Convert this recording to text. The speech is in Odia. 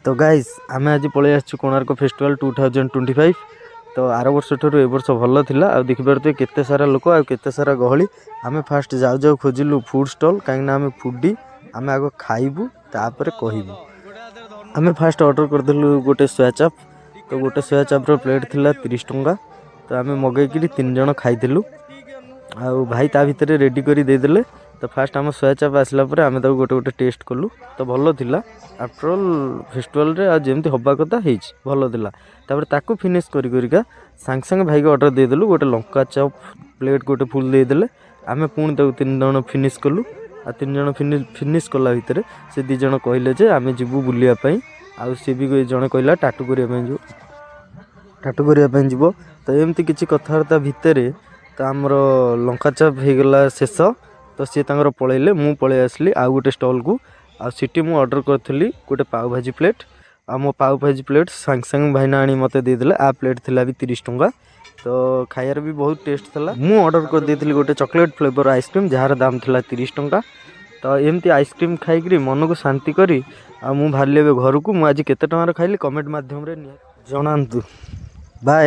ତ ଗାଇସ୍, ଆମେ ଆଜି ପଳେଇ ଆସିଛୁ କୋଣାର୍କ ଫେଷ୍ଟିଭାଲ୍ 2025। ତ ଆର ବର୍ଷ ଠାରୁ ଏ ବର୍ଷ ଭଲ ଥିଲା। ଆଉ ଦେଖିପାରୁଥିବେ କେତେ ସାରା ଲୋକ ଆଉ କେତେ ସାରା ଗହଳି। ଆମେ ଫାଷ୍ଟ ଯାଉ ଯାଉ ଖୋଜିଲୁ ଫୁଡ଼୍ ଷ୍ଟଲ୍, କାହିଁକିନା ଆମେ ଫୁଡ଼ି, ଆମେ ଆଗ ଖାଇବୁ, ତାପରେ କହିବୁ। ଆମେ ଫାଷ୍ଟ ଅର୍ଡ଼ର କରିଦେଲୁ ଗୋଟେ ସୋୟା ଚପ୍। ତ ଗୋଟେ ସୋୟା ଚପ୍ର ପ୍ଲେଟ୍ ଥିଲା 30 ଟଙ୍କା। ତ ଆମେ ମଗେଇକିରି ତିନି ଜଣ ଖାଇଥିଲୁ ଆଉ ଭାଇ ତା ଭିତରେ ରେଡ଼ି କରି ଦେଇଦେଲେ। ତ ଫାଷ୍ଟ ଆମ ସୋୟା ଚପ୍ ଆସିଲା ପରେ ଆମେ ତାକୁ ଗୋଟେ ଗୋଟେ ଟେଷ୍ଟ କଲୁ। ତ ଭଲ ଥିଲା। ଆଫ୍ଟର ଅଲ୍ ଫେଷ୍ଟିଭାଲ୍ରେ ଆଉ ଯେମିତି ହେବା କଥା ହେଇଛି, ଭଲ ଥିଲା। ତାପରେ ତାକୁ ଫିନିଶ୍ କରି କରିକା ସାଙ୍ଗେ ସାଙ୍ଗେ ଭାଇକି ଅର୍ଡ଼ର ଦେଇଦେଲୁ ଗୋଟେ ଲଙ୍କା ଚପ୍ ପ୍ଲେଟ୍, ଗୋଟେ ଫୁଲ୍ ଦେଇଦେଲେ। ଆମେ ପୁଣି ତାକୁ ତିନି ଜଣ ଫିନିଶ୍ କଲୁ। ଆଉ ତିନି ଜଣ ଫିନିଶ୍ କଲା ଭିତରେ ସେ ଦୁଇ ଜଣ କହିଲେ ଯେ ଆମେ ଯିବୁ ବୁଲିବା ପାଇଁ। ଆଉ ସିଏ ବି ଜଣେ କହିଲା ଟାଟୁ କରିବା ପାଇଁ ଯିବ, ଟାଟୁ କରିବା ପାଇଁ ଯିବ। ତ ଏମିତି କିଛି କଥାବାର୍ତ୍ତା ଭିତରେ ତ ଆମର ଲଙ୍କା ଚପ୍ ହେଇଗଲା ଶେଷ। ତ ସିଏ ତାଙ୍କର ପଳେଇଲେ, ମୁଁ ପଳେଇ ଆସିଲି ଆଉ ଗୋଟେ ଷ୍ଟଲ୍କୁ। ଆଉ ସେଠି ମୁଁ ଅର୍ଡ଼ର କରିଥିଲି ଗୋଟେ ପାଉ ଭାଜି ପ୍ଲେଟ୍। ଆଉ ମୋ ପାଉ ଭାଜି ପ୍ଲେଟ୍ ସାଙ୍ଗେ ସାଙ୍ଗେ ଭାଇନା ଆଣି ମୋତେ ଦେଇଦେଲେ। ଆ ପ୍ଲେଟ୍ ଥିଲା ବି 30 ଟଙ୍କା। ତ ଖାଇବାର ବି ବହୁତ ଟେଷ୍ଟ ଥିଲା। ମୁଁ ଅର୍ଡ଼ର କରିଦେଇଥିଲି ଗୋଟେ ଚକୋଲେଟ୍ ଫ୍ଲେଭର୍ ଆଇସ୍କ୍ରିମ୍, ଯାହାର ଦାମ ଥିଲା 30 ଟଙ୍କା। ତ ଏମିତି ଆଇସ୍କ୍ରିମ୍ ଖାଇକିରି ମନକୁ ଶାନ୍ତି କରି ଆଉ ମୁଁ ବାହାରିଲି ଏବେ ଘରକୁ। ମୁଁ ଆଜି କେତେ ଟଙ୍କାର ଖାଇଲି, କମେଣ୍ଟ ମାଧ୍ୟମରେ ଜଣାନ୍ତୁ। ବାଏ।